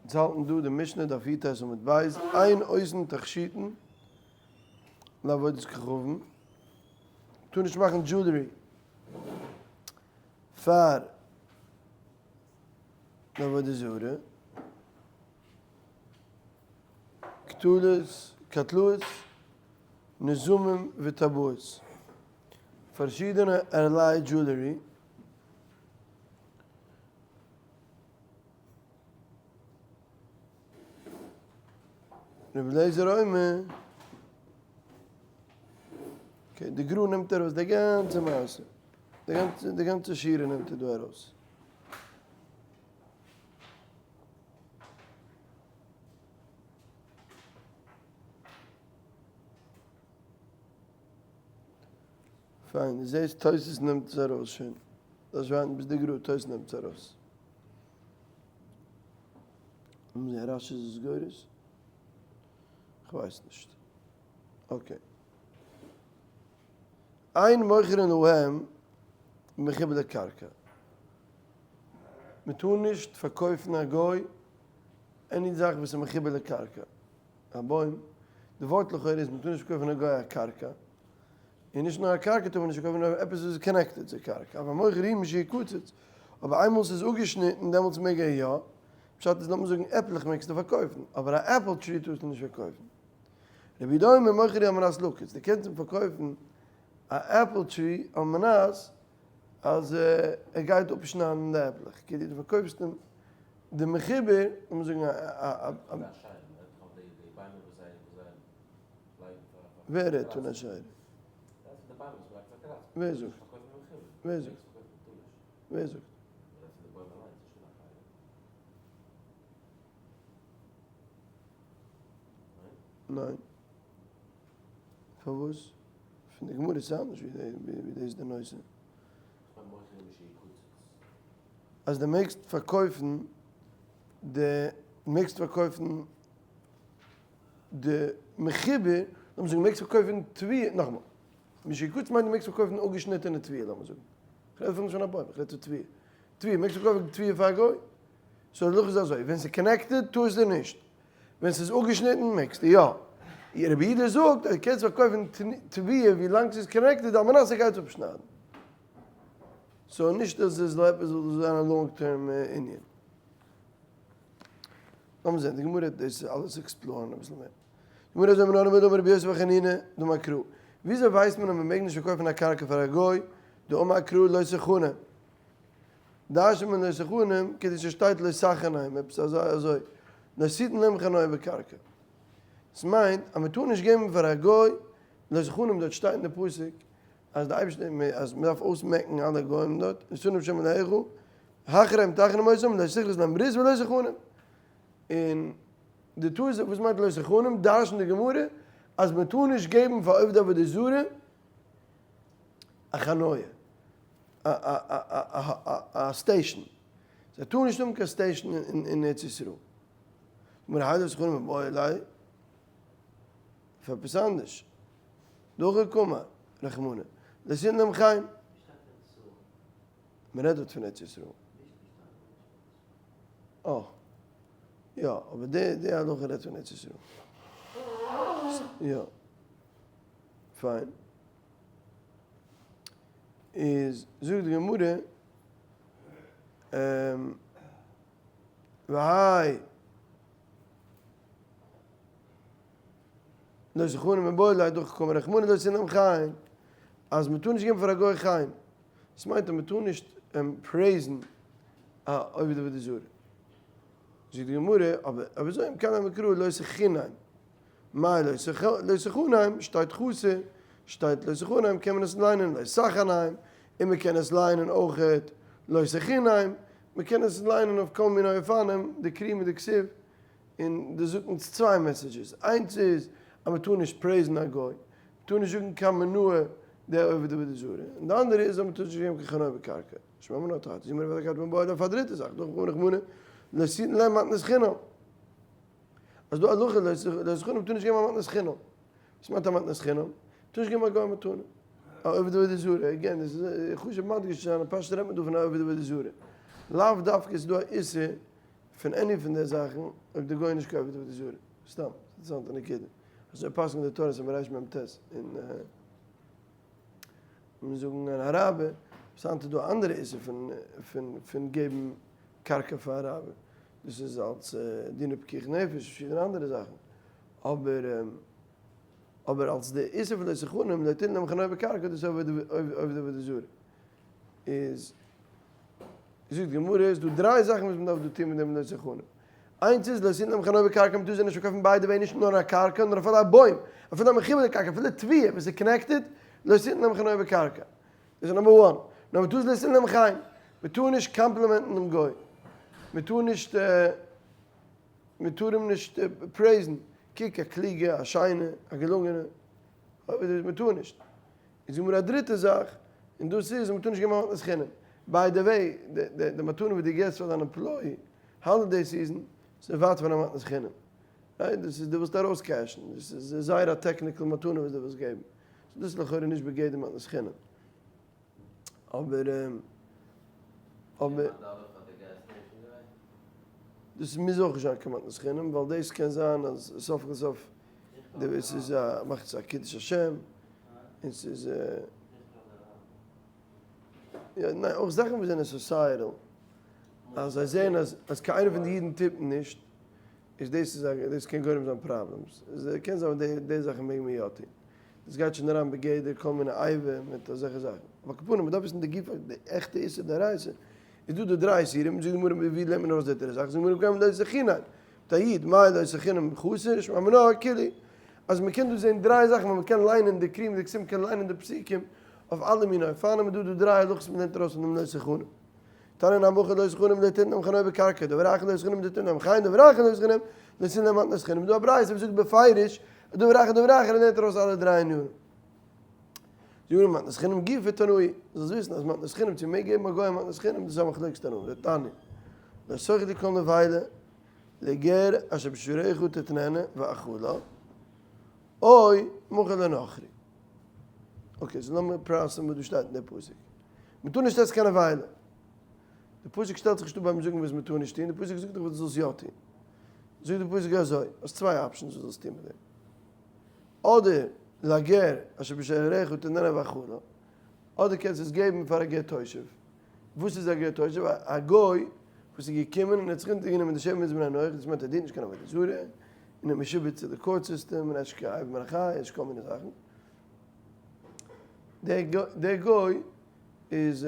אונז האלטן דא די משנה דף יט עמוד ב', אין עושין תכשיטין לעבודת כוכבים, מ'טאר נישט מאכן jewelry פאר עבודה זרה, קטלאות, קטלאות, נזמים וטבעות, פארשידענע ערליי jewelry. רבי אליעזר אומר, okay, די גר"א נעמט ארויס די גאנצע מעשה, די גאנצע, די גאנצע שורה נעמט ער דא ארויס. פיין, דו זעסט תוס' נעמט עס ארויס שוין. דארפסט ווארטן ביז די גר"א תוס' נעמט עס ארויס. לאמיר זען רש"י איז עס גורס? כ'ווייס נישט. okay. אין מוכרין להם מחובר לקרקע. מ'טאר נישט פארקויפן א גוי any זאך וואס איז מחובר לקרקע. א בוים. די ווארט לכאורה איז מ'טאר נישט פארקויפן א גוי א קרקע. און נישט נאר א קרקע טאר מען נישט פארקויפן נאר עפעס וואס איז connected צו קרקע. אבל מוכר הוא משיקצץ. אבער איינמאל ס'איז אפגעשניטן דעמאלטס מעג ער יא. פשט איז לאמיר זאגן עפלעך מעגסטו פארקויפן, אבער א apple tree טארסטו נישט פארקויפן. רבי יהודה אומר מוכר הוא על מנת לקוץ, דו קענסט אים פארקויפן א apple tree על מנת אז ער גייט אפשניידן די עפלעך, כאילו דו פארקויפסט אים די מחובר, לאמיר זאגן א א א. ווער רעדט פון אשרה? ווער זאגט? ווער זאגט? ווער זאגט? ניין. פארוואס? פון די גמרא sound נישט ווי דאס איז די נושא. אז דו מעגסט פארקויפן די מעגסט פארקויפן די מחובר, לאמיר זאגן מעגסט פארקויפן תבואה, נאכאמאל, משיקצץ מיינט דו מעגסט פארקויפן אפגעשניטענע תבואה לאמיר זאגן, כ'רעד אפילו נישט פון א בוים, כ'רעד פון תבואה, תבואה, מעגסט פארקויפן תבואה פאר א גוי? so די הלכה איז אזוי, ווען ס'איז connected טארסטו נישט, ווען ס'איז אפגעשניטן מעגסטו יא. רבי יהודה זאגט אז קענסט פארקויפן תבואה ווי לאנג ס'איז connected על מנת ער גייט עס אפשניידן. so נישט אז עס זאל עפעס זאל זיין א long term ענין. לאמיר זען, די גמרא וועט דאס אלעס explore ן אביסל מער. די גמרא זאגט מנא הני מילי דאמר רבי יוסי בר חנינא דאמר קרא. וויאזוי ווייסט מען אז מען מעג נישט פארקויפן א קרקע פאר א גוי דאמר קרא לא תחנם. דרש'נט מען לא תחנם כדי ס'שטייט לא תחנם עפעס אזוי אזוי לא תתן להם חניה בקרקע. דאס מיינט אז מ'טאר נישט געבן פאר א גוי לא תחנם דארט שטייט אין די פסוק אז די אייבערשטער אז מ'דארף אויסמעקן אלע גוים דארט ושנא שם אלהיך החרם תחרם אותם לא תכרות להם ברית ולא תחנם. און די טעות וואס מיינט לא תחנם דרש'נט די גמרא אז מ'טאר נישט געבן פאר עובדי עבודה זרה א חניה. א station, זיי טארן נישט האבן קיין station אין ארץ ישראל. גמרא האי לא תחנם מיבעי ליה פאר עפעס אנדערש. דהכי קאמר רחמנא לא תתן להם חן. מען רעדט דארט פון ארץ ישראל. אה. יא, אבער די די הלכה רעדט פון ארץ ישראל. יא. פיין. איז זאגט די גמרא, והאי לא תחנם מיבעי ליה דהכי קאמר רחמנא לא תתן להם חן, אז מען טאר נישט געבן פאר א גוי חן, דאס מיינט אז מען טאר נישט praise ן א עובד עבודה זרה. זאגט די גמרא, אבער אזוי אם כן המקרא לא תחונם. מאי לא תחנם, שטייט חסר, שטייט לא תחנם קען מען עס ליינען לא תחנם, און מען קען עס ליינען אויכעט לא תחונם, מען קען עס ליינען אויף כל מיני אופנים, די קרי מיט די כתיב, און דאס זאגט אונז צוויי messages, איינס איז אז מען טאר נישט praise ן א גוי, מען טאר נישט זאגן קיין מנאה דער עובד עבודה זרה, און די אנדערע איז אז מען טאר נישט געבן קיין חניה בקרקע, שמע מינה תרתי זמרה ודקת מיבעי ליה אויף א דריטע זאך, דהכי קאמר רחמנא לא תתן להם מתנת חינם. אז דא הלכה לא תחנם טאר נישט געבן א מתנת חינם. וואס מיינט א מתנת חינם? טאר נישט געבן א גוי א מתנה. א עובד עבודה זרה, again, דאס איז חשוב מדגיש צו זיין אז פשט רעדט מען דא פון א עובד עבודה זרה. לאו דווקא איז דא א איסור. פון any פון די זאכן אויב די גוי איז נישט קיין עובד עבודה זרה. סתם, אינטערעסאנטע נקודה. אזוי פסק'נט די תורת המרש מ ט און מיר זאגן אן אראבער, וואס היינט איז דא אנדערע איסור פון פון פון געבן קרקע פאר אראבער, דאס איז אלס דיני פיקוח נפש און פארשידענע אנדערע זאכן, אבער אבער אלס די איסור פון לא תחנם לא תתן להם חניה בקרקע דאס איז עובד עבודה זרה. איז זאגט די גמרא איז דא דריי זאכן וואס מען דארף דא טון מיט דעם לא תחנם. איינס איז לא תתן להם חניה בקרקע מען טאר זיי נישט פארקויפן by the way נישט נאר א קרקע נאר אפילו א בוים אפילו א מחובר לקרקע אפילו תבואה וואס איז connected לא תתן להם חניה בקרקע. דאס איז number one. number two איז לא תתן להם חן. מען טאר נישט compliment ן דעם גוי. מען טאר נישט מען טאר אים נישט praise ן. קוק א קלוגע א שיינע א געלונגענע. מען טאר נישט. איז גמרא א דריטע זאך, און דאס איז אז מען טאר נישט געבן א מתנת חינם. by the way, די מתנה וואס דו געבסט פאר דיין employee holiday season, איז ווייט פון א מתנת חינם. right? דאס איז דו ווילסט ארויס cash ן, דאס איז זייער א technical מתנה וואס דו ווילסט געבן. so דאס איז לכאורה נישט בגדר מתנת חינם. אבער אבער דאס מוז אויך נישט זיין קיין מתנת חינם, ווייל דאס קען זיין אז סוף כל סוף די עס איז א מאכט עס א קידוש השם, און ס'איז יא ניין אויך זאכן וואס זענען societal אז זיי זעען אז אז קיין איינער פון די אידן טוט נישט איז דאס איז א דאס קען גורם זיין problems איז קען זיין די די זאכן מעג מען יא טון דאס גייט שוין אריין בגדר כל מיני איבה מיט אזעלכע זאכן אבער על כל פנים מ'דארף וויסן די גופא די עכטע איסור דאורייתא איז דא די דריי איסורים זאגט די גמרא ווי לערנט מען ארויס די דריי זאכן זאגט די גמרא קודם לא תחונם מיט א איד מאי לא תחונם חסר שמע מינה כולהו אז מען קען דא זען דריי זאכן ווייל מען קען ליינען די קריאים די כתובים מען קען ליינען די פסוקים אויף אלע מיני אופנים איז דא דא דריי הלכות מען לערנט ארויס פון דעם לא תחונם. תנא נמי הכי לא תחנם לא תתן להם חניה בקרקע דבר אחר לא תחנם לא תתן להם חן דבר אחר לא תחנם לא תתן להם מתנת חינם דא א ברייתא וואס זאגט בפירוש דבר אחר דבר אחר און לערנט ארויס אלע דריי ענינים. זאגט גמרא מתנת חינם גופא תנאי, זאלסט וויסן אז מתנת חינם צו מעג געבן א גוי א מתנת חינם דאס איז א מחלוקת תנאים, דתניא, לא תאכלו כל נבילה לגר אשר בשעריך תתננה ואכלה, או מכור לנכרי. okay, so לאמיר process ן וואס דא שטייט אין די פסוק. מען טאר נישט עסן קיין נבילה. די פסוק שטעלט זיך נישט אפ ביים זאגן וואס מען טאר נישט טון, די פסוק זאגט דיך וואס דו זאלסט יא טון. זאגט די פסוק אזוי, האסט צוויי options וואס דו זאלסט טון מיט דעם. אדער לגר אשר בשעריך תתננה ואכלה, אדער קענסטו עס געבן פאר א גר תושב. וואס איז א גר תושב? א גוי וואס איז געקומען און האט זיך אונטערגענומען די שבע מצוות בני נח, דאס מיינט ער דינט נישט קיין עבודה זרה, און איז משועבד צו די court system, און עסט קיין אבר מן החי, עסט כל מיני זאכן. דער גוי איז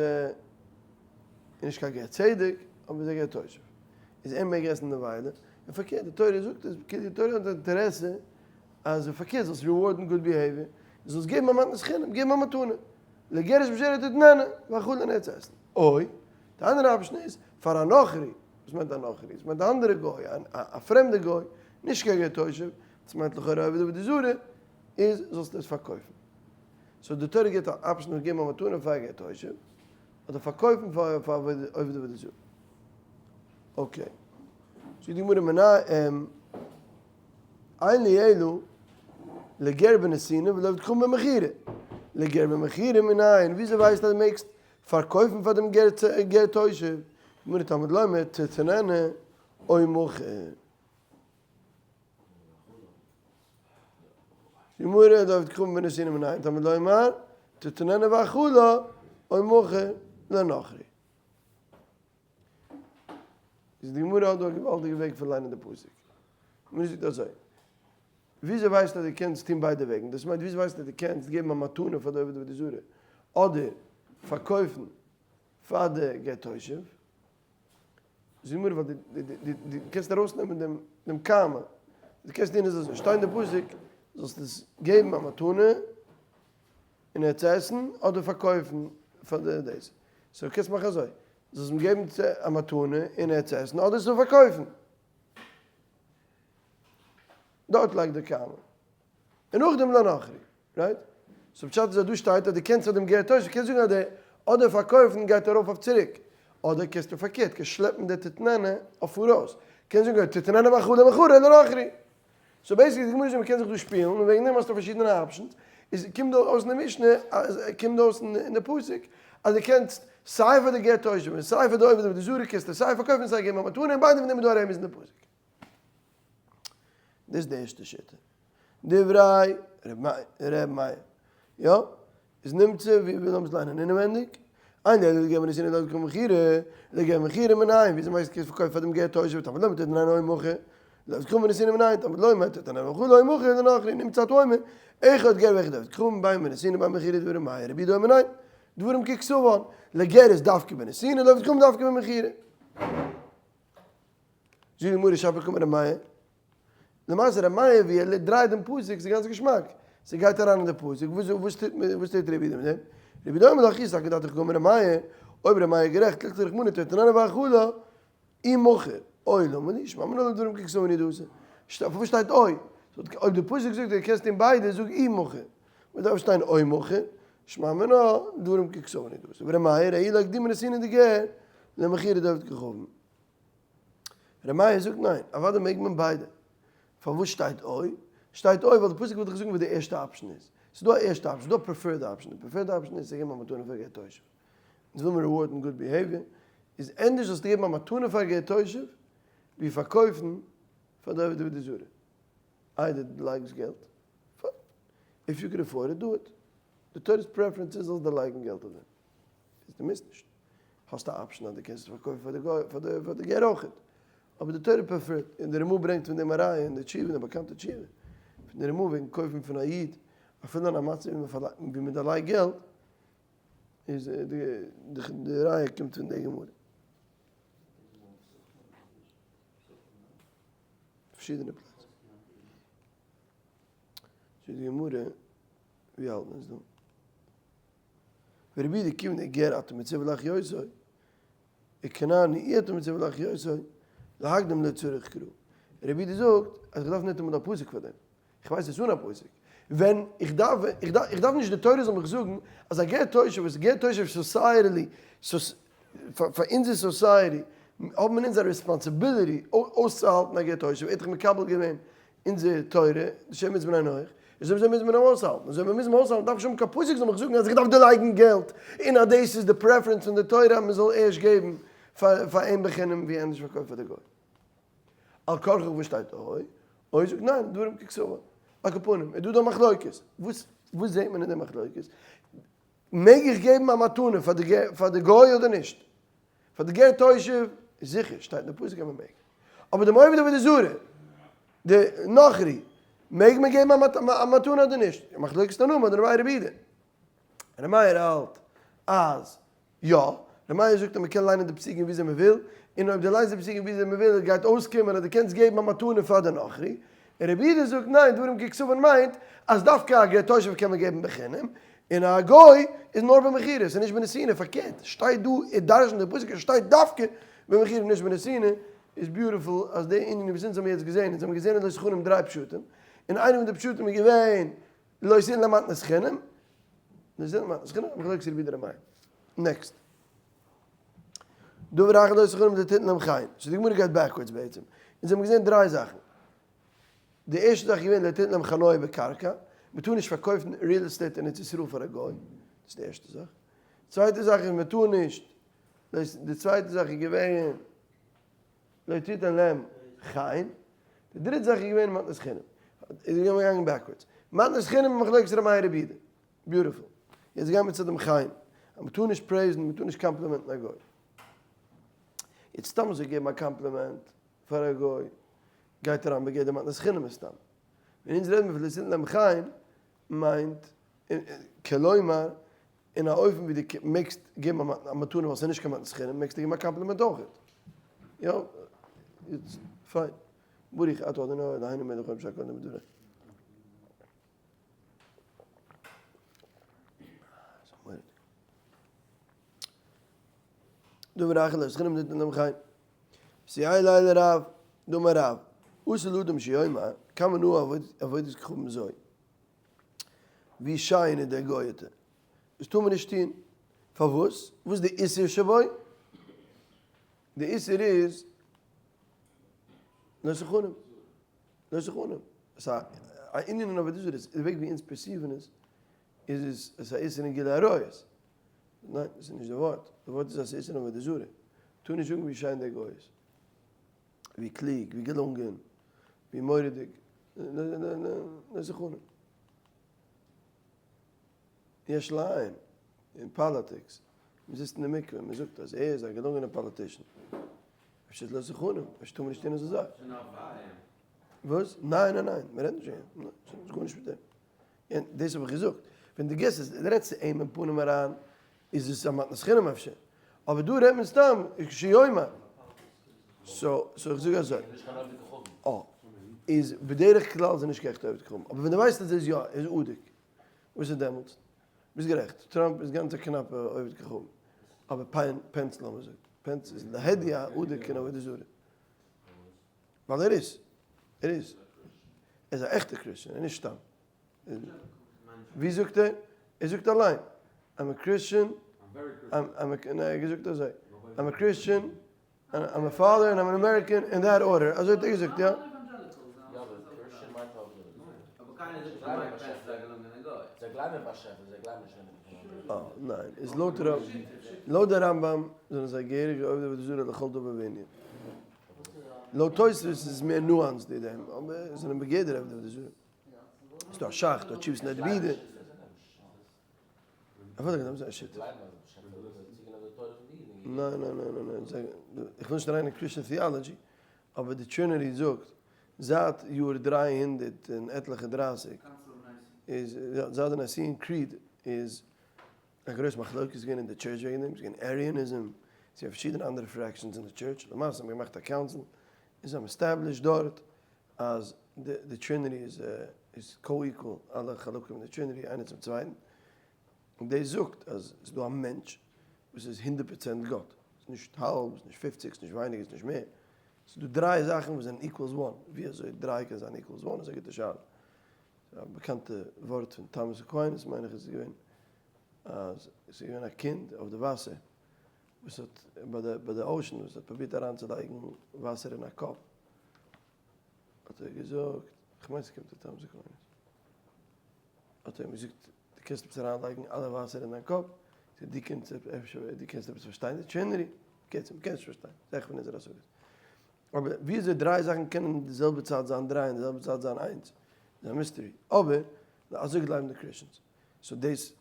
נישט קיין גר צדק, אבער איז א גר תושב. איז ער מעג עסן נבילה, און פארקערט די תורה זאגט אז כאילו די תורה האט א אינטערעסע אז פארקערט זאלסט reward ן good behavior, דו זאלסט געבן א מתנת חינם, געבן א מתנה, לגר אשר בשעריך תתננה, ואכלה און ער צו עסן. אוי, די אנדערע option איז, פאר א נכרי, וואס מיינט א נכרי? עס מיינט א אנדערע גוי, א פרעמדע גוי, נישט קיין גר תושב, דאס מיינט לכאורה עובד עבודה זרה, איז זאלסטו עס פארקויפן. so די תורה גיבט א option אויף געבן א מתנה פאר א גר תושב, אדער פארקויפן פאר עובד עבודה זרה. okay. זאגט די גמרא מנא אין לי אלא לגר בנתינה ולעובד כוכבים במכירה. לגר במכירה מנין? וויאזוי ווייסטו אז דו מעגסט פארקויפן פאר דעם גר תושב? גמרא תלמוד לומר תתננה או מכור. גמרא לעובד כוכבים בנתינה מנין? תלמוד לומר תתננה ואכלה או מכור לנכרי. איז די גמרא האט דא א געוואלדיגע וועג פון ליינען די פסוק. די גמרא זאגט אזוי, וויאזוי ווייסטו אז דו קענסט טון ביידע וועגן? דאס מיינט וויאזוי ווייסטו אז דו קענסט געבן א מתנה פאר די עובד עבודה זרה, אדער פארקויפן פאר די גר תושב? זאגט די גמרא, ווייל דו קענסט ארויסנעמען דעם קאמע, דו קענסט טון איז אזוי, שטייט אין די פסוק זאלסט עס געבן א מתנה, און ער צו עסן אדער פארקויפן פאר די דאס. so קענסט מאכן אזוי, זאלסט אים געבן צו א מתנה און ער צו עסן אדער צו פארקויפן. דארט לייגט די קאמע. און נאכדעם לנכרי. right? so פשט איז אז דא שטייט אז דו קענסט פאר דעם גר תושב קענסט זאגן אז די אדער פארקויפן גייט ארויף אויף צוריק. אדער קענסטו פארקערט קענסט שלעפן די תתננה אויף פאראויס. קענסט זאגן תתננה ואכלה מכורה לנכרי. so basically די גמרא זאגט מ'קען זיך דא שפילן און וועגן דעם האסטו פארשידענע options, איז קומט דא אויס אין די משנה אז קומט דא אויס אין די פסוק. אז דו קענסט סיי פאר די גר תושב און סיי פאר די עובד עבודה זרה קענסטו סיי פארקויפן און סיי געבן א מתנה און ביידע פון דעם איז דא א רמז אין די פסוק. דאס איז די ערשטע שיטה. דברי ר' מאיר. יא? איז נמצא ווי ווי לאמיר עס ליינען אינעווענדיג. אין לי אלא לגר בנתינה ולעובד כוכבים במכירה, לגר במכירה מנין, וויאזוי מיינסטו קענסט פארקויפן פאר דעם גר תושב תלמוד לומר תתנן או מכור, לעובד כוכבים בנתינה מנין, תלמוד לומר תתנן וכו' או מכור לנכרי, נמצא אתה אומר, אחד גר ואחד עובד כוכבים בין בנתינה בין במכירה דברי מאיר רבי יהודה אומר ניין, דברים ככתבן, לגר איז דווקא בנתינה, לעובד כוכבים דווקא במכירה. זאגט די גמרא שפיר קאמר ר' מאיר, למעשה ר' מאיר ווי ער דרייט דעם פסוק איז גאנץ געשמאק, ס'גייט אריין אין די פסוק, וואס וואס טוט וואס טוט רבי יהודה מיט דעם? רבי יהודה אומר לך אי סלקא דעתך קאמר ר' מאיר, אויב ר' מאיר איז גערעכט לכתוב רחמנא תתנן והכלה או מכור, או למה לי, שמע מינה לדברים ככתבן הוא דאתא, פארוואס שטייט או? אויב די פסוק זאגט דו קענסט טון ביידע זאג או מכור, וואס דארף שטיין או מכור? שמע מינה דברים ככתבן הוא דאתא, ור' מאיר ההוא להקדים נתינה דגר למכירה דעובד כוכבים. ר' מאיר זאגט ניין, אוודאי מעג מען ביידע. פארוואס שטייט או? שטייט או ווייל די פסוק וויל דיך זאגן וואס די ערשטע option איז. ס'איז דא א ערשטע option, ס'איז דא א preferred option, די preferred option איז צו געבן א מתנה פאר גר תושב. אונז וויל מיר reward ן good behavior, איז ענדערש זאלסטו געבן א מתנה פאר גר תושב, ווי פארקויפן פאר די עובד עבודה זרה. איידער דו לייגסט געלט, פיין. If you can afford it, do it. די תורה'ס preference איז זאלסט דערלייגן געלט אויף דעם. איז דו מוזט נישט. האסט א option אז דו קענסט עס פארקויפן פאר די גוי פאר די פאר די גר אויכעט. אבער די תורה prefer ט, און די רמ"א ברענגט פון דעם א ראיה אין די תשובה, אין די באקאנטע תשובה פון די רמ"א וועגן קויפן פון א איד אפילו אין א מצב ווי מען דערלייגט געלט, איז די די ראיה קומט פון די גמרא. פארשידענע פלעצער. זאגט די גמרא, ווי האלט מען עס דא? ורבי יהודה כיוון דגר אתה מצווה להחיותו, וכנעני אי אתה מצווה להחיותו, להקדים לא צריך קרא. רבי יהודה זאגט אז איך דארף ניטאמאל א פסוק פאר דעם, איך ווייס עס אן א פסוק. ווען איך דארף, איך דארף נישט די תורה זאל מיך זאגן אז א גר תושב וואס גר תושב societally, פאר אונזער society האבן מיר אונז א responsibility אויסצוהאלטן א גר תושב, ער האט דאך מקבל געווען אונזער תורה, די שבע מצוות בני נח, איז אויב אזוי מוז מען אים אויסהאלטן, אזוי מען מוז אים אויסהאלטן דארף איך נישט האבן קיין פסוק זאל מיך זאגן אז איך דארף דערלייגן געלט, און אז דאס איז די preference פון די תורה אז מען זאל ערשט געבן פאר אים בחינם ווי ענדערש פארקויפן פאר די גוי. על כרחך וואס שטייט או? או זאגט ניין, דברים ככתבן. על כל פנים, איז דא דא מחלוקת. וואס וואס זעט מען אין די מחלוקת? מעג איך געבן א מתנה פאר די גוי אדער נישט? פאר די גר תושב איז זיכער, שטייט אין די פסוק אז מען מעג. אבער דעם עובד עבודה זרה, די נכרי, מעג מען געבן א מתנה אדער נישט? מחלוקת תנאים אדער ר' מאיר רבי יהודה. ר' מאיר האלט אז יא, ר' מאיר זאגט אז מען קען ליינען די פסוקים וויאזוי מען וויל, און אויב דו ליינסט די פסוקים וויאזוי מען וויל גייט אויסקומען אז דו קענסט געבן א מתנה פאר די נכרי, און רבי יהודה זאגט ניין, דברים ככתבן מיינט אז דווקא א גר תושב קען מען געבן בחינם, און א גוי איז נאר במכירה, ס'איז נישט בנתינה, פארקערט, שטייט דא ער דרש'נט די פסוק עס שטייט דווקא במכירה נישט בנתינה, איז beautiful אז די ענינים וואס אונז האבן יעצט געזען, אונז האבן געזען אין לא תחנם דריי פשטים, און איינע פון די פשטים איז געווען לא תתן להם מתנת חינם, לא תתן להם מתנת חינם, מחלוקת רבי יהודה ר' מאיר. Next. דבר אחר לא תחנם לא תתן להם חן, so די גמרא גייט backwards בעצם, אונז האבן געזען דריי זאכן. די ערשטע זאך איז געווען לא תתן להם חניה בקרקע, מען טאר נישט פארקויפן real estate אין ארץ ישראל פאר א גוי, דאס איז די ערשטע זאך. צווייטע זאך איז מען טאר נישט, די צווייטע זאך איז געווען לא תתן להם חן, די דריטע זאך איז געווען מתנת חינם. איז געווען געגאנגען backwards. מתנת חינם איז מחלוקת ר' מאיר רבי יהודה. Beautiful. יעצט גייען מיר צו דעם חן. אז מען טאר נישט praise ן, מען טאר נישט compliment ן א גוי. יעצט סתם אזוי געבן א קאמפלימענט פאר א גוי גייט אריין בגדר מתנת חינם מסתם. ווען אונז רעדן מיר פון לא תתן להם חן מיינט כלומר אין א אופן ווי דו מעגסט געבן א מתנה ווייל ס'איז נישט קיין מתנת חינם מעגסטו געבן א קאמפלימענט אויכעט. יא? Fine. ברוך אתה אדוני אלהינו מלך העולם שהכל נהיה בדברו. דבר אחר לא תחנם לא תתן להם חן. סייע ליה לרב, דאמר רב, אסור לאדם שיאמר, כמה נאה עבודת כוכבים זו. ווי שיין איז דער גוי'טע. דאס טאר מען נישט טון. פארוואס? וואס איז די איסור שבו? די איסור איז לא תחנם. לא תחנם. ס'איז א ענין אין עבודה זרה, די וועג ווי אונז perceive ן עס, איז עס א איסור אין גילוי עריות. ניין, דאס איז נישט די ווארט, די ווארט איז אז ס'איז איסור עבודה זרה. טאר נישט זאגן ווי שיין דער גוי איז, ווי קלוג, ווי געלונגען, ווי מורא'דיג, לא זכרנו. יש לעיין אין politics, מען זיצט אין די מקווה, מען זאגט אז ער איז א געלונגענער politician. אפשר איז לא זכרנו, אפשר טאר מען נישט טון אזא זאך. וואס? ניין ניין ניין, מען רעדט נישט וועגן אים, ס'האט גארנישט מיט דעם. און דאס האב איך געזאגט, ווען דו גיבסט עס, דו רעדסט צו אים אין פנים אריין, איז עס א מתנת חינם אפשר, אבער דא רעדט מען סתם כשיאמר. so so איך זאג אזוי, אה, איז בדרך כלל איז ער נישט קיין עכטע עובד כוכבים, אבער ווען דו ווייסט אז ער איז יא, ער איז אדוק, וואס איז דעמאלטס? ביסט גערעכט, טראמפ איז גאנץ א קנאפע עובד כוכבים, אבער פענס לאמיר זאגן, פענס איז להדיא אדוק אין עבודה זרה. ווייל ער איז. ער איז. ער איז א עכטע Christian, ער איז נישט סתם. ווי זאגט ער? ער זאגט אליין, I'm a Christian, I'm a, ניין, ער האט געזאגט אזוי, I'm a Christian, I'm a father and I'm an American, in that order, אזוי האט ער געזאגט, יא? אה, ניין, איז לויט לויט די רמב"ם זענען זיי געהעריגע עובדי עבודה זרה לכל דבר וענין. לויט תוספות איז עס מער nuanced ווי דעם, אבער עס זענען בגדר עובדי עבודה זרה. ס'איז דא א ש"ך, דא תשובות נודע ביהודה. אוודאי גלייבן זיי א שיטה. ניין ניין ניין ניין ניין, איך וויל נישט אריין אין Christian theology, אבער די Trinity זאגט זייט יאר 300 און עטליכע דרייסיג, איז זייט די Nicene Creed איז א גרויס מחלוקת געווען אין די טשערטש וועגן דעם, ס'איז געווען Arianism, ס'איז געווען פארשידענע אנדערע fractions אין די טשערטש, למעשה האט מען געמאכט א council, און זיי האבן established דארט אז די Trinity איז איז co-equal, אלע חלקים אין די Trinity איינער צום צווייטן, און דאס זאגט אז ס'איז דא א מענטש וואס איז 100% גאט, ס'איז נישט האלב, ס'איז נישט פופציג, ס'איז נישט ווייניגער, ס'איז נישט מער, ס'איז דא דריי זאכן וואס זענען equals one, ווי אזוי דריי קען זיין equals one איז א גוטע שאלה. א באקאנטע ווארט פון טאמאס אקוויינעס מיין איך איז געווען אז עס איז געווען א קינד אויף די וואסער וואס האט ביי די ביי די ocean וואס האט פרובירט אריינצולייגן וואסער אין א cup האט ער געזאגט, איך מיין ס'קומט פון טאמאס אקוויינעס, האט ער אים געזאגט דו קענסט עפעס אריינלייגן אלע וואסער אין דיין קאפ, דו קענסט אפשר דו קענסט עפעס פארשטיין די Trinity, בקיצור מ'קען נישט פארשטיין, ס'איז העכער פון אונזערע השגות. אבער וויאזוי דריי זאכן קענען אין די זעלבע צייט זיין דריי און די זעלבע צייט זיין איינס איז א mystery. אבער אזוי גלייבן די Christians. so דאס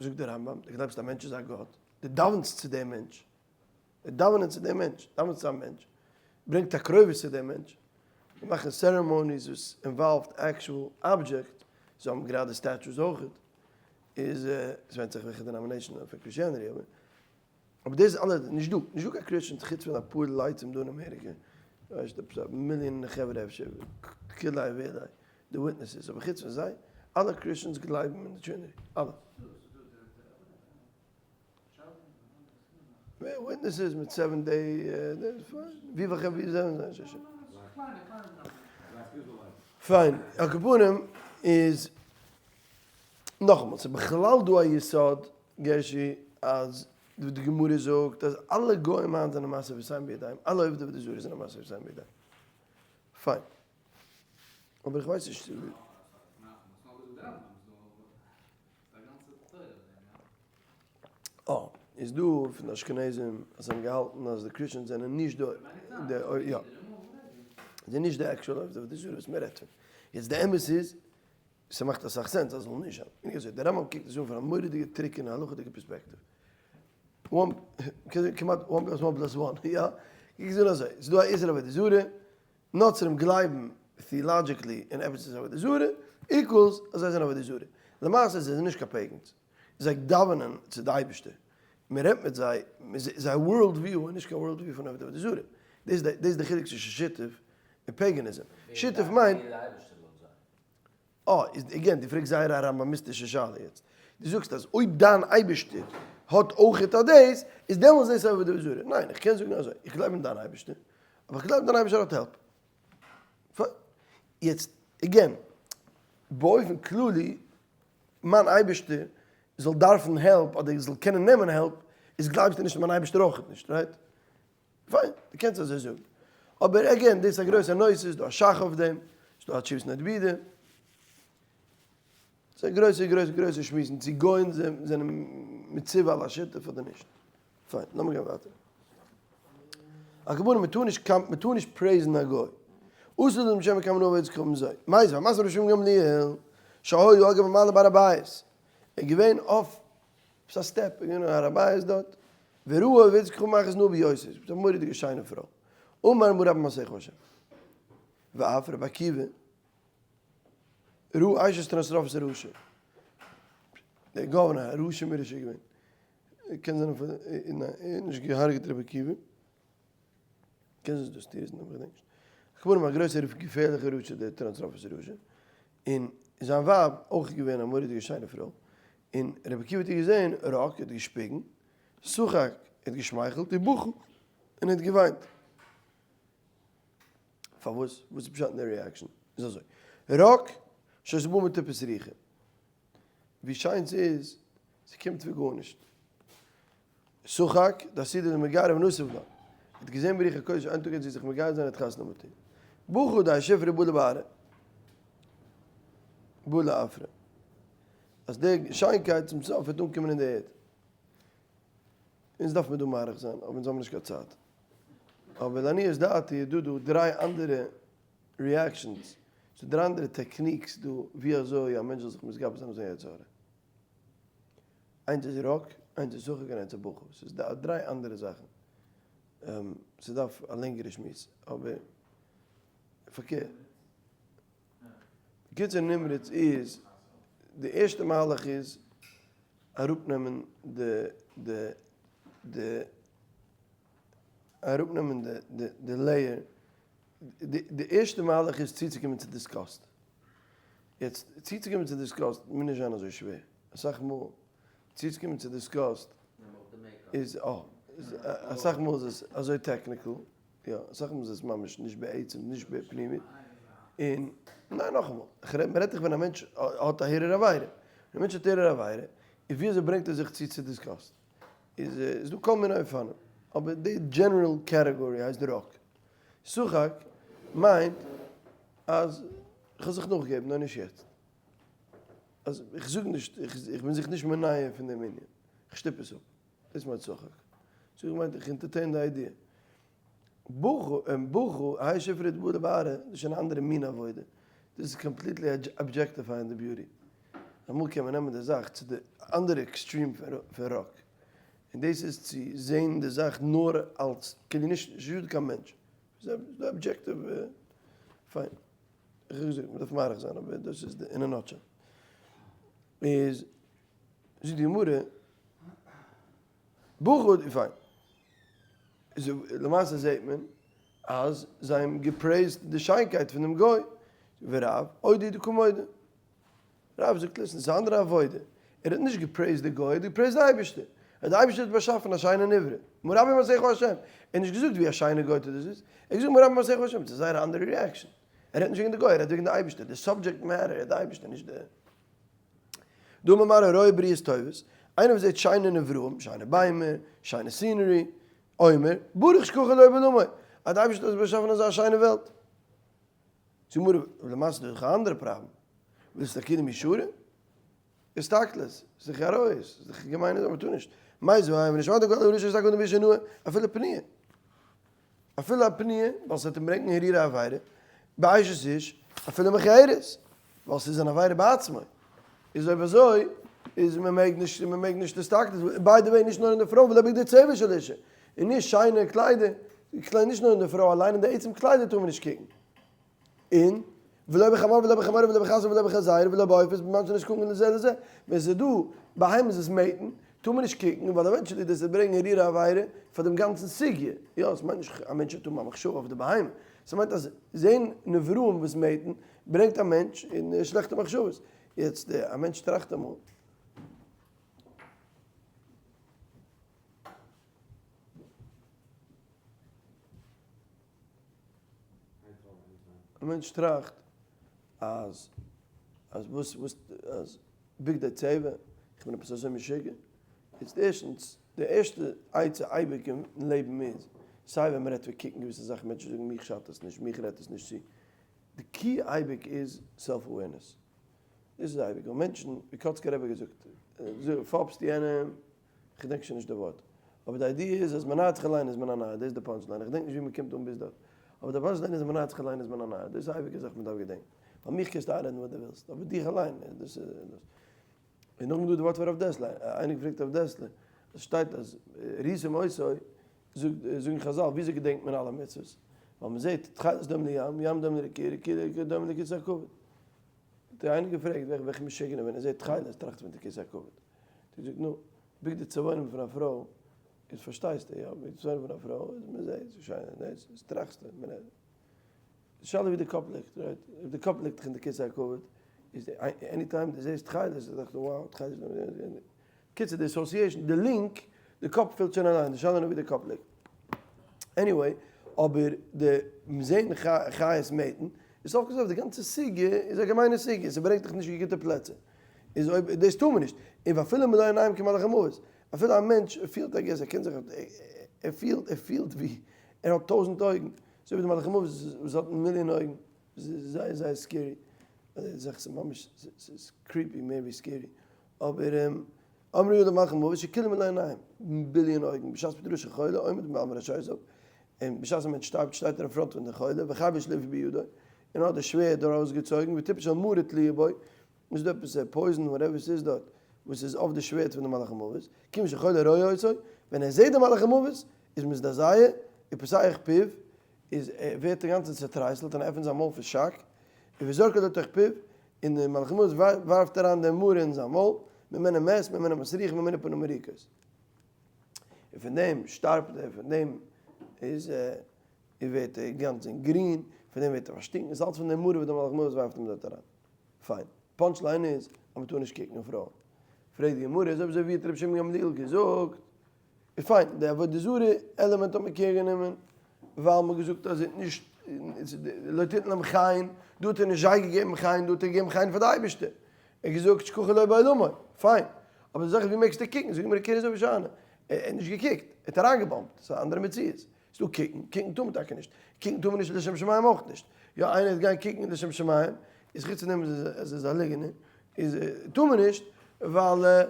זאגט דער רמב"ם, דו גלייבסט א מענטש איז א גאט, דו דאווענסט צו דעם מענטש, די דאווענען צו דעם מענטש, דאווענסט צו א מענטש, ברענגט תקרובת צו דעם מענטש, זיי מאכן ceremonies וואס involved actual object, זיי האבן גראדע statues אויכעט, איז עס ווענדט זיך וועלכע denomination פון Christianity, אבער אבער דאס איז אלע נישט דא, נישט דא קיין Christians חוץ פון אפאר לצים דא אין אמעריקע, ווייסט עפעס א מיליאן חברה אפשר, כולי ואולי, די Witnesses, אבער חוץ פון זיי, אלע Christians גלייבן אין די Trinity, אלע. Witnesses מיט Seventh Day, ווי וועלכע ווי זענען זיי שוין? פיין, על כל פנים איז נאכאמאל, ס'איז בכלל דא א יסוד גערשי אז די גמרא זאגט אז אלע גוים היינט זענען מעשה אבותיהם בידיים, אלע עובדי עבודה זרה זענען מעשה אבותיהם בידיים. פיין. אבער איך ווייס נישט צו. אה, איז דא פון די אשכנזים אז זיי האבן געהאלטן אז די Christians זענען נישט די יא. זענען נישט די actual עובדי עבודה זרה וואס מ'רעדט פון. יעצט די אמת איז ס'מאכט אסאך sense אז ס'זאל נישט זיין. ווי געזאגט, דער רמב"ם קוקט עס אן פון א מורא'דיגע טרוקענע הלכה'דיגע פערספעקטיוו. one, כמעט one plus one plus one, יא? קוק עס אן אזוי, ס'איז דא א איסור עבודה זרה, נוצרים גלייבן theologically אין עפעס איז עבודה זרה, equals אז זיי זענען עבודה זרה. למעשה זיי זענען נישט קיין pagans. זיי דאווענען צו די אייבערשטער. מען רעדט מיט זיי, זייער world view איז נישט קיין world view פון עבודה זרה. דאס איז די חילוק צווישן שיתוף און paganism. שיתוף מיינט. אה, איז again, דו פרעגסט זייער א רמבמיסטישע שאלה יעצט. דו זאגסט אז אויב דיין אייבערשטער האט אויכעט א דאס, איז דעמאלס דאס עבודה זרה. ניין, איך קען זאגן אזוי, איך גלייב אין דיין אייבערשטער, אבער איך גלייב דיין אייבערשטער האט help. פיין. יעצט, again, באופן כללי, מיין אייבערשטער זאל דארפן help אדער זאל קענען נעמען help, איז גלייבסטו נישט אין מיין אייבערשטער אויכעט נישט, right? פיין, דו קענסט אזוי זאגן. אבער again, דאס איז א גרויסע נושא, ס'איז דא א ש"ך אויף דעם, ס'איז דא א תשובת נודע ביהודה. ס'איז א גרויסע גרויסע גרויסע שמועסן צו גוים זענען מצווה על השיתוף אדער נישט. פיין, לאמיר גיין ווייטער. על כל פנים, מ'טאר נישט קאמפ, מ'טאר נישט praise ן א גוי. אסור להם שם כמה נאר וועט זיי. מיי זיי, מעשה ר' שמעון גמליאל, שהיה אגב מעלה בהר הבית. ער איז געווען אויף עפעס א step, ער איז געווען אין הר הבית דארט, וראה עובד כוכבים אחת נאה ביותר, עפעס א מורא'דיגע שיינע פרוי. אמר מה רבו מעשיך השם. ואף רבי עקיבא, ראה אשת טורנוסרופוס הרשע. דער governor, א רשע מרושע געווען. קען זיין אויף ניין ער האט נישט געהארגעט רבי עקיבא. קען זיין דאס טירס נאמען כ'געדענק נישט. כמובן א גרויסער געפערליכער רשע דער טורנוסרופוס הרשע. און זיין ווייב אויך געווען א מורא'דיגע שיינע פרוי. און רבי עקיבא האט איר געזען, רק, ער האט געשפיגן, שחק, ער האט געשמייכלט, ובכה, און ער האט געוויינט. פארוואס? וואס איז פשט אין די reaction? איז אזוי, רק שהיתה באה מטיפה סרוחה. ווי שיין ס'איז, ס'קומט פון גארנישט. שחק, דעתיד דמגייר ונסיב לה. ער האט געזען ברוח הקודש איין טאג גייט זי זיך מגייר זיין ער האט חתונה מיט איר. בכה דהאי שופרא בלע בארעא. בלע עפרא. אז די שיינקייט צום סוף וועט אנקומען אין די ערד. אונז דארף מען דא מאריך זיין, אבער אונז האבן נישט קיין צייט. אבער לעניות דעתי איז דא דא דריי אנדערע reactions, ס'דא דריי אנדערע techniques דא ווי אזוי א מענטש זאל זיך מתגבר זיין אויף זיין יצר הרע. איינס איז רק, איינס איז שחק און איינס איז בכה. ס'איז דריי אנדערע זאכן. ס'דארף א לענגערע שמועס, אבער פארקערט. בקיצור נמרץ איז, די ערשטע מהלך איז אראפנעמען די די די אראפנעמען די די די layer, די ערשטע מהלך איז צוצוקומען צו disgust, יעצט צוצוקומען צו disgust מוז נישט זיין אזוי שווער, אסאך מאל צוצוקומען צו disgust איז אסאך מאל איז עס אזוי technical, יא, אסאך מאל איז עס ממש נישט בעצם, נישט בפנימי, און ניין נאכאמאל, איך רעד, מ'רעדט דאך ווען א מענטש האט א הרהור עבירה, ווען א מענטש האט הרהור עבירה, איז ווי אזוי ברענגט ער זיך צו צו disgust? איז איז דא כל מיני אופנים, אבער די general category הייסט רק. שחק מיינט אז כ'וועל זיך נאכגעבן, נאר נישט יעצט. אז איך זאג נישט, איך בין זיך נישט מונע פון דעם ענין, איך שטופ עס אפ. דאס מיינט שחק. שחק מיינט איך entertain די idea. בכה, האי שופרא דבלע בארעא, דאס איז שוין א אנדערע מין עבודה. דאס איז completely objectifying די beauty. אמאל קען מען נעמען די זאך צו די אנדערע extreme פון רק. און דאס איז צו זען די זאך נאר אלס, כאילו נישט נישט דא קיין מענטש. ס'איז דא objective, פיין. איך האב געזאגט מ'דארף מאריך זיין אבער דאס איז אין א nutshell. איז זאגט די גמרא, בחור פיין. איז למעשה זעהט מען אז זיי האבן גע praise ט די שיינקייט פון דעם גוי, ורב אודי דקא מודה. רב זאגט listen, ס'איז א אנדערע עבודה, ער האט נישט גע praise ט די גוי, ער האט גע praise ט די אייבערשטער, אז די אייבערשטער האט באשאפן א שיינע נברא, מה רבו מעשיך ה', ער האט נישט געזאגט ווי א שיינע גויטע דאס איז, ער האט געזאגט מה רבו מעשיך ה', ס'איז זייער א אנדערע reaction, ער רעדט נישט וועגן די גוי, ער רעדט וועגן די אייבערשטער, די subject matter איז די אייבערשטער נישט די. דאמר מר הרואה בריות טובות, איינער וואס זעט שיינע נבראים, שיינע ביימער, שיינע scenery, אומר, ברוך שככה לו בעולמו, אז די אייבערשטער האט באשאפן אזא שיינע וועלט. זאג מיר, למעשה איז דאך א אנדערע פראבלעם, ווילסט א קידום ישרה? הסתכלות, ס'איז דאך עריות, ס'איז דאך געמיינע זאך, מ'טאר נישט. מאי זו האי, ונשמעת כל הרשע יסתכל אדם באשה נאה, אפילו פנויה. אפילו א פנויה, ווייל ס'וועט אים ברענגן הרהורי עבירה, באשת איש, אפילו מכוערת, ווייל ס'איז אן עבירה בעצמו. איז אויב אזוי, איז מ'מעג נישט, מ'מעג נישט הסתכלות, by the way נישט נאר אין די פרוי, ולא בגדי צבע של אישה, און נישט שיינע קליידער, נישט נאר אין די פרוי אליין, אין די עצם קליידער טאר מען נישט קוקן. און ולא בחמור ולא בחמורה ולא בחזיר ולא בחזיר ולא בעופות בזמן שנזקקין לזה לזה, ווען ס'איז דא בהמות וואס mate ן, טאר מען נישט קוקן, ווייל eventually דאס וועט ברענגען הרהורי עבירה פאר דעם גאנצן סוגיא, יא, עס מיינט נישט א מענטש האט אן א מחשבה אויף די בהמה, ס'מיינט אז זען נבראים וואס mate ן ברענגט א מענטש אין שלעכטע מחשבות, יעצט א מענטש טראכט אמאל. א מענטש טראכט אז אז וואס וואס אז בגדי צבע, איך בין עפעס אזוי משוגע? איצט ערשטנס, די ערשטע עצה אייביג אין לעבן איז, סיי ווען מ'רעדט פון קוקן געוויסע זאכן, מענטשן זאגן מיך שאדט עס נישט, מיך רעדט עס נישט צו, די key אייביג איז self awareness. דאס איז אייביג, און מענטשן, ווי קאצקער רבי האט געזאגט, פאפסט יענעם, כ'געדענק שוין נישט די ווארט, אבער די idea איז אז מ'נארט זיך אליין איז מען א נאר, דאס איז די punch line, כ'געדענק נישט ווי מ'קומט אן ביז דארט, אבער די punch line איז אז מ'נארט זיך אליין איז מען א נאר, דאס איז א אייביגע זאך מ'דארף געדענקן, ווייל מיך קענסטו איינרעדן וואס דו ווילסט, אבער דיך אליין, דאס איז דאס. און נאכדעם איז דא די ווארט פון רב דעסלער, איינער געפרעגט רב דעסלער, עס שטייט אז ראיתם אותו, זאגן חזל, וויאזוי געדענקט מען אלע מצוות? ווייל מ'זעט תכלת דומה לים, ים דומה לרקיע, רקיע דומה לכיסא הכבוד. האט איינער געפרעגט וועלכע משוגענער ווען ער זעט תכלת טראכט פון די כיסא הכבוד. האט ער געזאגט נו, בגדי צבעונים פון א פרוי איז פארשטייסטו יא, בגדי צבעונים פון א פרוי איז מען זעט ס'איז שיין דאס איז טראכסטו מען רעדט. די שאלה ווי די קאפ ליגט right, אויב די קאפ ליגט אין די כיסא הכבוד איז any time די זעסט תכלת דאכסטו wow תכלת קיצור די association די link די קאפ פילט שוין אריין די שאלה נאר ווי די קאפ ליגט. Anyway, אבער די זעהן חיות מתים איז סוף כל סוף די גאנצע סוגיא איז א געמיינע סוגיא, ס'ברענגט דיך נישט גוטע פלעצער, איז אויב דאס טאר מען נישט, און ואפילו מלא עיניים כמלאך המוות, אפילו א מענטש פילט I guess ער קען זיך ער פילט ער פילט ווי ער האט טויזענט אויגן, אזוי ווי די מלאך המוות וואס האט מיליאן אויגן, ס'איז זייער זייער scary, זאך ס'איז ממש ס'איז creepy מער ווי scary, אבער אמרו עליו מלאך המוות שכולו מלא עיניים, ביליאן אויגן, בשעת פטירתו של חולה עומד מעל מראשותיו, און בשעת א מענטש שטארבט שטייט ער אין front פון די חולה, וחרבו שלופה בידו, און האט די שווערד ארויסגעצויגן, וטיפה של מרה תלויה בו, איז דא עפעס poison whatever ס'איז דארט, וואס איז אויף די שווערד פון די מלאך המוות, כיוון שחולה רואה אותו, ווען ער זעט די מלאך המוות, איז מזדעזע, ופותח פיו, איז ער ווערט אינגאנצן צעטרייסלט און ער עפנט זיין מויל פון שאק, וזורקה לתוך פיו, און די מלאך המוות ווארפט אריין די מרה אין זיין מויל, ממנו מת, ממנו מסריח, ממנו פנים מוריקות. און פון דעם שטארבט ער, פון דעם איז ער ווערט ער גאנץ און גרין, פון דעם ווערט ער פארשטינקן, ס'איז אלץ פון די מרה וואס די מלאך המוות ווארפט אים דארט אריין. פיין. Punch line איז אז מ'טאר נישט קוקן אויף פרויען. פרעגט די גמרא, איז אויב אזוי ווי האט רבי שמעון גמליאל געזאגט? איז פיין, די עבודה זרה עלעמענט האט מען קעיר גענומען, ווייל מ'האט געזאגט אז ער האט נישט, לא תתן להם חן, דא האט ער נישט זיי געגעבן חן, דא האט ער געגעבן חן פאר די אייבערשטער. ער האט געזאגט שככה לא בעולמו, פיין. אבער די זאך איז ווי מעגסטו קוקן? זאגט די גמרא קעיר איז אויף הושענא. ער האט נישט געקוקט, ער האט אריינגעבאמפט, ס'איז א אנדערע מציאות. ס'דא קוקן, קוקן טאר מען טאקע נישט, קוקן טאר מען נישט לשם שמים אויך נישט, יא איינער וועט גיין קוקן לשם שמים, איז חוץ פון דעם אז ער איז א ליגענער, איז טאר מען נישט, ווייל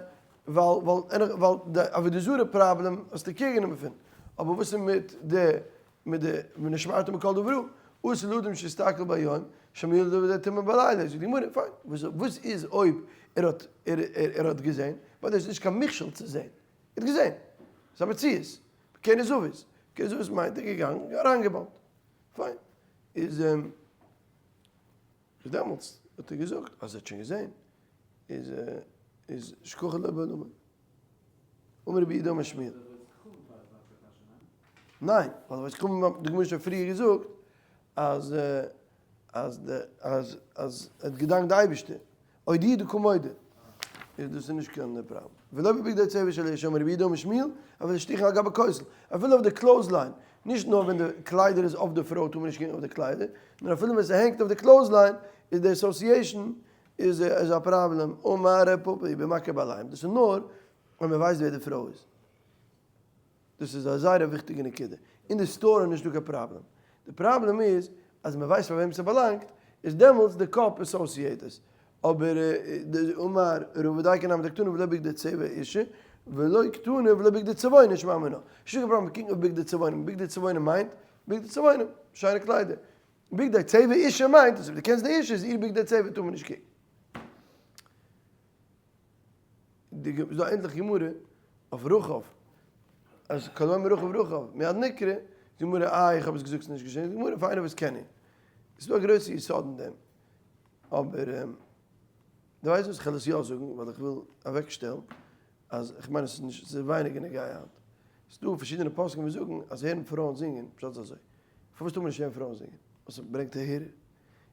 ווייל ווייל ווייל די עבודה זרה פראבלעם האסטו care גענומען פון, אבער וואס איז מיט די מיט די ונשמרתם מכל דבר רע, אסור לאדם שיסתכל ביום, שמא יולד עבודה טומאה בלילה, זאגט די גמרא, פיין, וואס איז אויב ער האט ער האט געזען, ווייל דאס איז נישט קיין מכשול צו זען, ער האט געזען, ס'איז א מציאות, בקרן זווית, קרן זווית מיינט ער געגאנגען אריינגעבאמפט, פיין, איז איז דעמאלטס האט ער געזאגט אז ער האט שוין געזען, איז איז שככה לא בעולמו. אמר רבי יהודה אמר שמואל. ניין, ווייל וואס קומט האט די גמרא שוין פריער געזאגט אז אז די אז אז ער האט געדאנקט די אייבערשטער. אודי דקא מודה. איז דאס איז נישט קיין פראבלעם. ולא בבגדי צבע של אשה אמר רבי יהודה אמר שמואל, אפילו השליכן על גבי כותל, אפילו אויף די clothesline, נישט נאר ווען די קליידער איז אויף די פרוי טאר מען נישט קוקן אויף די קליידער, נאר אפילו ווען ס'הענגט אויף די clothesline איז די association איז איז א פראבלעם, אמר ר' פפא במכיר בעליהם, דאס איז נאר ווען מ'ווייסט ווער די פרוי איז. דאס איז א זייער א וויכטיגע נקודה. אין די סטאר איז נישטא קיין פראבלעם. די פראבלעם איז אז מען ווייסט פאר וועם ס'באלאנגט, איז דעמאלטס די קאפ associate עס. אבער אמר רבא דייקא נמי דקתני ולא בגדי צבע אשה ולא קתני ולא בגדי צבעונים שמע מינה. נישטא קיין פראבלעם קוקן אויף בגדי צבעונים. בגדי צבעונים מיינט בגדי צבעונים, שיינע קליידער. בגדי צבע אשה מיינט אז אויב דו קענסט די אשה איז איר בגדי צבע טאר מען נישט קוקן. איז דא ענדליך גמרא אויף רחב אז כל האומר רחב רחב מיד נקרא, די גמרא אה איך האב עס געזאגט ס'איז נישט געשען, די גמרא פאר איינער וואס קען אים, ס'איז דא א גרויסע יסוד אין דעם, אבער דו ווייסט וואס כ'וועל עס יא זאגן ווייל איך וויל אוועק שטעלן אז איך מיין עס איז נישט ס'איז ווייניגער נוגע היינט, ס'איז דא פארשידענע פוסקים וואס זאגן אז הערן פרויען זינגען פשט איז אזוי, פארוואס טאר מען נישט הערן פרויען זינגען? ווייל ס'ברענגט א הרהור,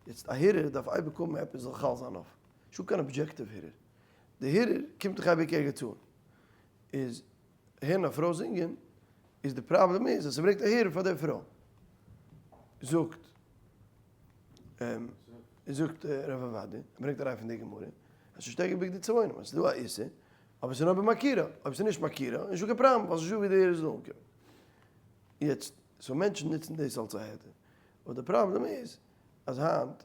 יעצט א הרהור דארף אייביג האבן עפעס זאל חל זיין אויף, נישטא קיין objective הרהור, די הרהור קומט דאך אייביג ערגעץ אן, איז הערן א פרוי זינגען, איז די פראבלעם איז אז ס'ברענגט א הרהור פאר די פרוי. זאגט זאגט רב עובדיה, ער ברענגט אריין פון די גמרא, אז ס'שטייט בגדי צבעונים, אז ס'איז דא א איסור, אבער ס'איז נאר במכירה, אויב ס'איז נישט מכירה, איז נישטא קיין פראבלעם, ווייל ס'איז נישטא ווי די הרהור זאל אנקומען. יעצט, so מענטשן נוצן דאס אלס א היתר, אבער די פראבלעם איז אז היינט,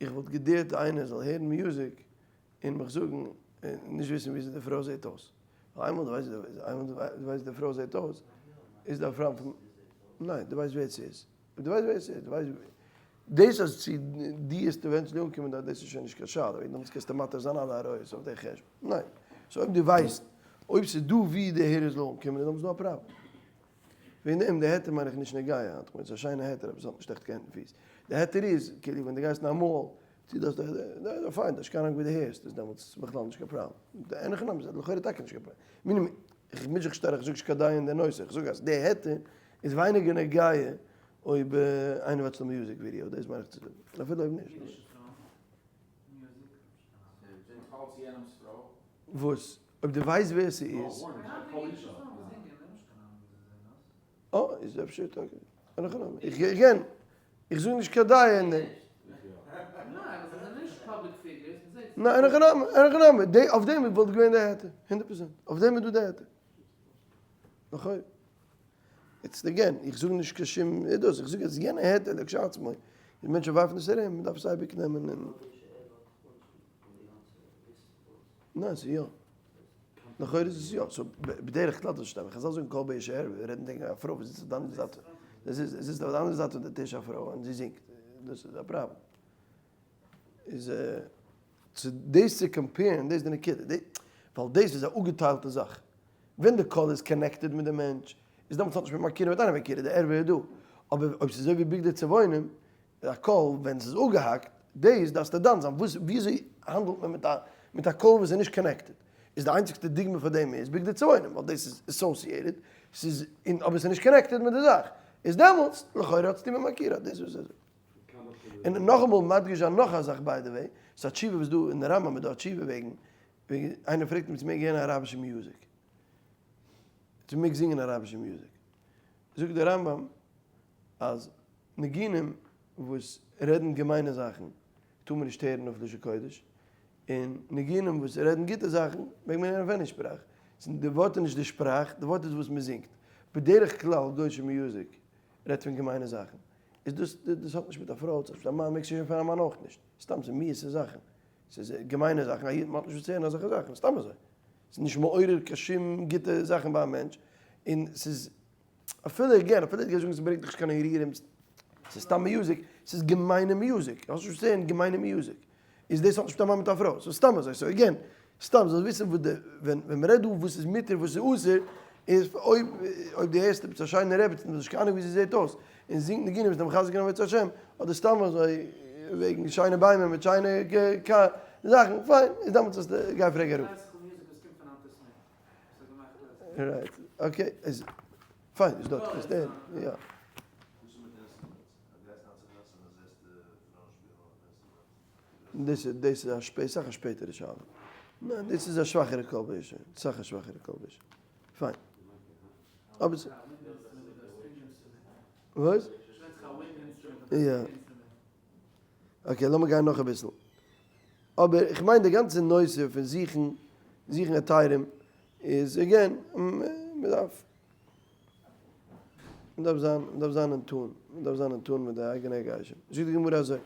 איך וואלט געדערט איינער זאל הערן music. און מיך זאגן, נישט וויסן וויאזוי די פרוי זעט אויס. ווייל איינמאל דו ווייסט איינמאל דו ווייסט ווי די פרוי זעט אויס, איז די פראבלעם פון, ניין, דו ווייסט ווער ס'איז. דו ווייסט ווער ס'איז, דו ווייסט דאס אז צו דו וועסט eventually אנקומען דארט, דאס איז שוין נישט קיין שאלה, ווייל דעמאלטס קענסטו מתיר זיין אלע עריות אויף די חשבון. ניין. so אויב דו ווייסט אויב ס'איז דא ווי די הערר זאל אנקומען, איז דעמאלטס דא א פראבלעם. וועגן דעם די היתר מיין איך נישט נוגע היינט, כ'מיין ס'איז א שיינע היתר אבער ס'האט נישט עכט קיין הענט און פיס. די היתר איז כאילו ווען דו גייסט אין א mall, צו דו האסט א פיין, דו האסט קיין אנונג ווי דו הערסט, איז דעמאלטס בכלל נישט קיין פראבלעם. די אין הכי נמי איז לכאורה טאקע נישט קיין פראבלעם. מינימום, איך מיש זיך שטארק, איך זאג נישט קיין דעה אין די נושא, איך זאג אז די היתר איז ווייניגער נוגע אויב איינער watch ט א music video, דאס מיין איך צו זאגן, אפילו אויב נישט. וואס? אויב דו ווייסט ווער ס'איז. אה, איז אפשר טאקע. אין הכי נמי. איך again, איך זאג נישט קיין דעה אין דעם. ניין, אין הכי נמי, אין הכי נמי. די, אויף דעם וואלט געווען די היתר. 100%. אויף דעם איז דא די היתר. נכון. איצט again, איך זאג נישט קיין שום דאס, איך זאג אז יענע היתר לכשעצמו, די מענטשן ווארפן עס ארום, מען דארף עס אייביג נעמען און. ניין, ס'איז יא. לכאורה איז עס יא. so בדרך כלל דאס שטימט. חזל זאגן קול באשה ערווה, מיר רעדן וועגן א פרוי וואס זיצט אויף די אנדערע זייט, זי זיצט אויף די אנדערע זייט פון די טיש א פרוי און זי זינגט. דאס איז א פראבלעם. איז צו דאס צו compare ן, דאס איז די נקודה. ווייל דאס איז א אפגעטיילטע זאך. ווען די קול איז connected מיט די מענטש, איז דעמאלטס האט נישט מיט מכירה מיט איינער מכירה, די ערווה איז דא. אבער אויב ס'איז אזוי ווי בגדי צבעונים, א קול ווען ס'איז אפגעהאקט, דאס דארפסטו דן זיין, וואס וויאזוי האנדלט מען מיט א מיט א קול וואס איז נישט connected? איז די איינציגסטע דוגמא פאר דעם איז בגדי צבעונים, ווייל דאס איז associated, ס'איז און אבער ס'איז נישט connected מיט די זאך, איז דעמאלטס לכאורה האט צוטון מיט מכירה, דאס איז וואס ער זאגט. און נאכאמאל מדגיש זיין נאך א זאך by the way, ס'איז א תשובה וואס דא אין די רמב"ם איז דא א תשובה וועגן וועגן איינער פרעגט אים צו מעג הערן אראבישע music, צו מעג זינגען אראבישע music, זאגט דער רמב"ם אז ניגונים וואס רעדן געמיינע זאכן טאר מען נישט הערן אויף לשון קודש, און ניגונים וואס רעדן גוטע זאכן מעג מען הערן אויף any שפראך. די ווארט איז נישט די שפראך, די ווארט איז וואס מען זינגט. בדרך כלל גוישע music רעדט פון געמיינע זאכן. איז דאס דאס האט נישט מיט א פרוי, ס'האט נישט מיט א מאן, מעגסט נישט הערן פון א מאן אויך נישט. סתם ס'איז מיאוס'ע זאכן. ס'איז געמיינע זאכן, א איד מ'האט נישט וואס צו הערן אזעלכע זאכן, סתם אזוי. ס'איז נישט מעורר קיין שום גוטע זאכן ביי א מענטש, און ס'איז אפילו again, אפילו די גייסט זאגן ס'ברענגט דיך נישט קיין הרהורים, ס'איז סתם music, ס'איז געמיינע music, האסט נישט וואס צו הערן געמיינע music, איז דאס האט נישט מיט א מאן מיט א פרוי, ס'איז סתם אזוי, so again, סתם זאלסט וויסן וואס די, ווען ווען מ'רעדט דא וואס איז מותר וואס איז אסור, איז אויב אויב דו הערסט עפעס א שיינע רעבעצן וואס נישט קיין אנונג ווי זי זעט אויס, און זינגט ניגונים וואס איז מחזק און עבודת השם, אדער סתם אזוי וועגן שיינע ביימער מיט שיינע זאכן, פיין, איז דעמאלטס זאלסטו גיי פרעג א רב. right, okay, איז פיין, איז דארט איז דער, יא. דאס איז דאס איז א שפע סאך א שפעטערע שאלה. ניין, דאס איז א שוואכערע קול באשה, סאך א שוואכערע קול באשה. פיין. אבער וואס? יא. okay, לאמיר גיין נאך אביסל. אבער איך מיין די גאנצע נושא פון זוכן, זוכן היתרים איז again, מען דארף, מען דארף זיין, מען דארף זיין אין tune, מען דארף זיין אין tune מיט די אייגענע הרגשים. זאגט די גמרא אזוי.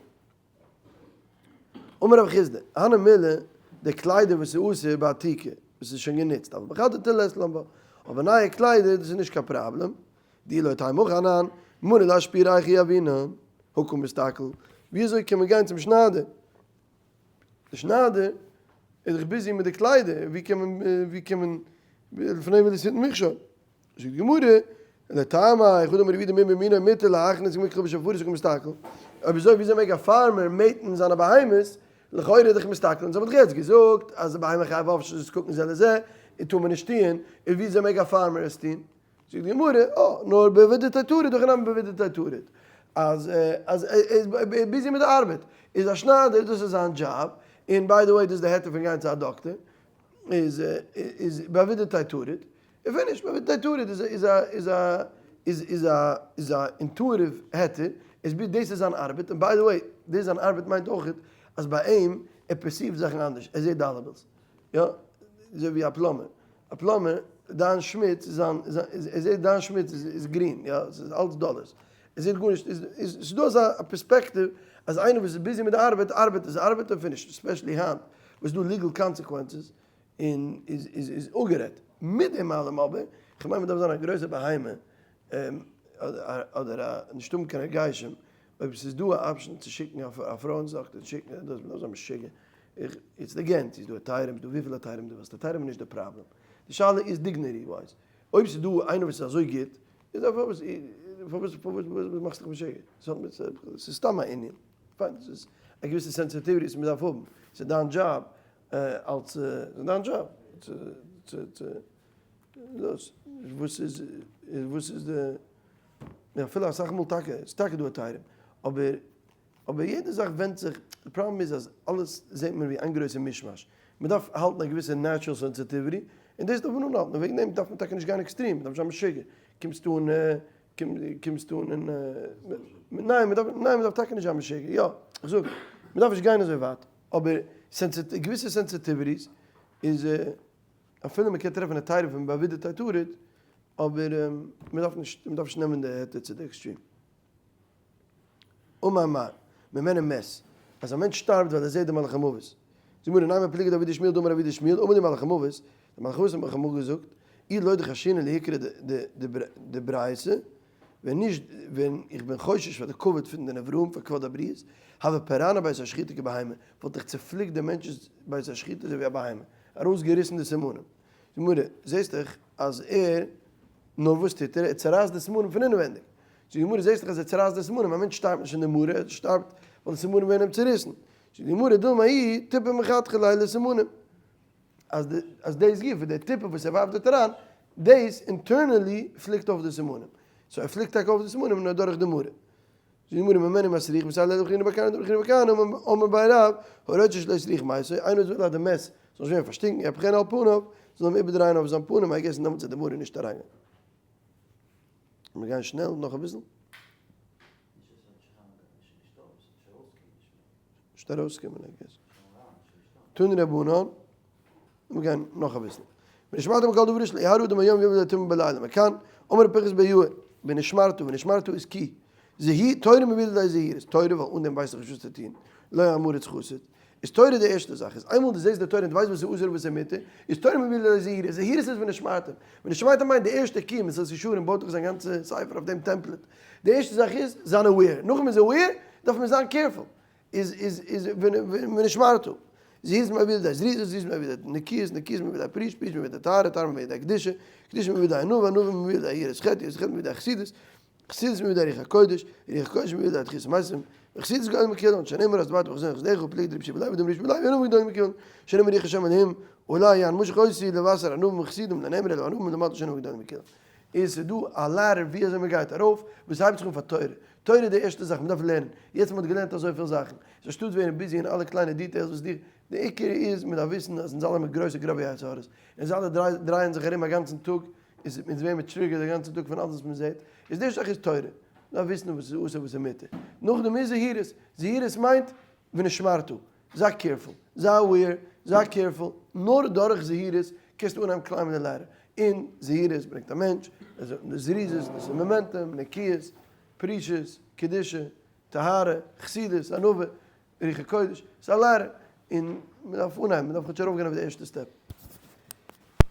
אמר רב חסדא, הני מילי, די קליידער וואס איז אסור בעתיקא, וואס איז שוין גענוצט, אבל בחדתא לית לן בה, אבער נייע קליידער דאס איז נישט קיין פראבלעם, דאי לא תימא הכי אנן, מנא לאשפורי היכי יהבינן, הא קא מסתכל, ווי אזוי קען מען גיין צום שניידער? די שניידער איז דאך busy מיט די קליידער, ווי קען מען, ווי קען מען, לפני עור לא תתן מכשול. זאגט די גמרא, לטעמיך הא דאמר רב יהודה מין במינו מותר להכניס מקחו בשפופרת הא קא מסתכל, אויב אזוי וויאזוי מעג א farmer מעטן זיינע בהמות, לכאורה איז דאך מסתכל, אונז האבן דאך יעצט געזאגט אז די בהמה חייב אויף זיך קוקן זה לזה, און טאר מען נישט טוען, און וויאזוי מעג א farmer עס טון? זאגט די גמרא, אה, נאר בעבידתיה טריד, הכי נמי בעבידתיה טריד, אז אז ער איז busy מיט די ארבעט, איז א שניידער, דאס איז זיין דזשאב, און by the way דאס איז די היתר פון גיין צו א דאקטער, איז איז בעבידתיה טריד, און finish, בעבידתיה טריד איז איז א איז א איז איז א איז א intuitive היתר, איז ביז דאס איז זיין ארבעט, און by the way, דאס זיין ארבעט מיינט אויכעט אז ביי אים, ער perceive ט זאכן אנדערש, ער זעט dollar bills, יא, אזוי ווי א plumber, א plumber, דיין שמוץ איז זיין, ער זעט דיין שמוץ איז גרין, יא, ס'איז אלץ דאלערס, ער זעט גארנישט, איז ס'איז דא אזא פערספעקטיוו אז איינער וואס איז busy מיט די ארבעט, ארבעט איז ארבעט און finish, especially היינט. וואס איז דא legal consequences און איז איז איז אפגערעדט. מיט דעם אלעם אבער, כ'מיין מ'דארף זיין א גרויסע בהמה אדער א נישט האבן קיין הרגשים אויב ס'איז דא א option צו שיקן א פרוי און זאגט שיקן דאס מ'דארף זיין משוגע. איך it's again ס'איז דא היתרים ס'איז דא וויפיל היתרים דו ווילסט היתרים איז נישט די פראבלעם די שאלה איז dignity wise אויב ס'איז דא איינער וואס איז אזוי גוט איז דאך פארוואס פארוואס פארוואס מאכסטו דיך משוגע? ס'איז סתם א ענין. פיין, ס'איז א געוויסע sensitivity וואס מ'דארף האבן. ס'איז דיין דזשאב אלס, ס'איז דיין דזשאב צו צו צו דאס. וואס איז וואס איז די, אפילו אסאך מאל טאקע, ס'איז טאקע דא היתרים, אבער אבער יעדע זאך ווענדט זיך, די פראבלעם איז אז אלעס זעט מען ווי איין גרויסע מישמאש, מען דארף האלטן א געוויסע natural sensitivity, און דאס דארף מען אנהאלטן, און וועגן דעם דארף מען טאקע נישט גיין extreme, מען דארף נישט זיין משוגע, קומסטו אן קומסטו אן און ניין מען דארף ניין מען דארף טאקע נישט זיין משוגע, יא איך זאג מען דארף נישט גיין אזוי ווייט, אבער געוויסע sensitivities איז אפילו מען קען טרעפן א היתר פון בעבידת התרת, אבער מען דארף נישט מען דארף נישט נעמען די היתר צו די extreme. אמר מר, ממנו מת, אז א מענטש שטארבט ווייל ער זעט די מלאך המוות. זאגט גמרא, נימא פליגא דאבוה דשמואל דאמר אבוה דשמואל, אמר די מלאך המוות, די מלאך המוות האט מיך אמאל געזאגט, אי לא דחיישינן ליקרא דברייתא, ווען נישט ווען איך בין חושש פאר די כבוד פון די נבראים, פאר כבוד הבריות, הוה פרענא בית השחיטה כבהמה, וואלט איך צופליקט דעם מענטש'ס בית השחיטה אזוי ווי א בהמה, ארויסגעריסן די סימנים. גמרא, זעסט דאך אז ער, נאר וואס טוט ער? ער צערייסט די סימנים פון אינעווענדיג. זאגט די גמרא, זעסט דאך אז ער צערייסט די סימנים, א מענטש שטארבט נישט אין די מרה, ער שטארבט ווייל די סימנים ווערן אים צעריסן. זאגט די גמרא, דילמא האי טיפא מחתכא ליה לסימנים, אז די, אז דאס גופא, די טיפא וואס ער ווארפט דארט אריין, דאס internally פליקט אויף די סימנים. so ער פליקט טאקע אויף די סימנים נאר דורך די מרה. זאגט די גמרא, ממנו מסריח, מסייע ליה לר' חנינא בר כהנא דר' חנינא בר כהנא, אמר בי רב, הרוצה שלא יסריח מתו, איינער וואס וויל אז די מת זאל נישט ווערן פארשטינקן, יהפכנו על פניו, זאל אים איבערדרייען אויף זיין פנים, I guess דעמאלטס וועט די מרה נישט אריינגיין. מיר גייען שנעל נאך אביסל. נישט ארויסקומען I guess. תנו רבנן, מיר גייען נאך אביסל. ונשמרתם מכל דבר שלא יהר אדם ביום ויבא לטומאה בלילה. מכאן, אמר ר' פנחס בן יאיר, ונשמרתו, ונשמרתו איז כי. זהי, תורה מביא לידי זהירות. תורה, ווייל אן דעם ווייס איך נישט וואס צו טון. לא עם הארץ חסיד. איז תורה די ערשטע זאך. איז איינמאל דו זעסט די תורה און דו ווייסט וואס איז אסור און וואס איז מותר, איז תורה מביא לידי זהירות. זהירות איז ונשמרתם. ונשמרתם מיינט די ערשטע key, מסילת ישרים בויט דאך זיין גאנצע ספר אויף דעם template. די ערשטע זאך איז, זיין aware. נאכן מ'איז aware, דארף מען זיין careful. איז איז איז ונשמרתו. זריזות מביא לידי זריזות, זריזות מביא לידי נקיות, נקיות מביא לידי פרישות, פרישות מביא לידי טהרה, טהרה מביא לידי קדושה, קדושה מביא לידי ענווה, ענווה מביא לידי יראת חטא, יראת חטא מביא לידי חסידות, חסידות מביא לידי רוח הקודש, רוח הקודש מביא לידי תחיית המתים, וחסידות גדול מכולן, שנאמר אז דברת בחזון חסדך ופליג דרבי יהושע בן לוי דאמר רבי יהושע בן לוי ענווה גדול מכולן, שנאמר רוח השם אלהים עלי יען משח אותי לבשר ענווים וחסידים לנאמר אלו ענווים למטה שענווה גדול מכולן. איז ס'דא א ladder ווי אזוי מ'גייט ארויף, וואס הייבט זיך אן פאר תורה, תורה איז די ערשטע זאך, מ'דארף לערנען, יעצט מ'האט געלערנט אזויפיל זאכן, איז אנשטאט ווערן busy אין אלע קליינע details וואס די, די עיקר איז מ'דארף וויסן אז אונז אלע מיט גרויסע גראבע יצר הרע'ס, אונז אלע דרייען זיך ארום א גאנצן טאג, אונז ווערן מיר triggered א גאנצן טאג פון אלעס וואס מ'זעט, איז די ערשטע זאך איז תורה, מ'דארף וויסן וואס איז אסור וואס איז מותר, נאכדעם איז זהירות, זהירות מיינט ונשמרתו, זיי careful, זיי aware, זיי careful, נאר דורך זהירות קענסטו אנהייבן climb ען די ladder, און זהירות ברענגט א מענטש, זריזות, דאס איז momentum, נקיות, פרישות, קדושה, טהרה, חסידות, ענווה, רוח הקודש, ס'איז א ladder, און מ'דארף אנהייבן, מ'דארף כאטש ארויפגיין אויף די ערשטע step.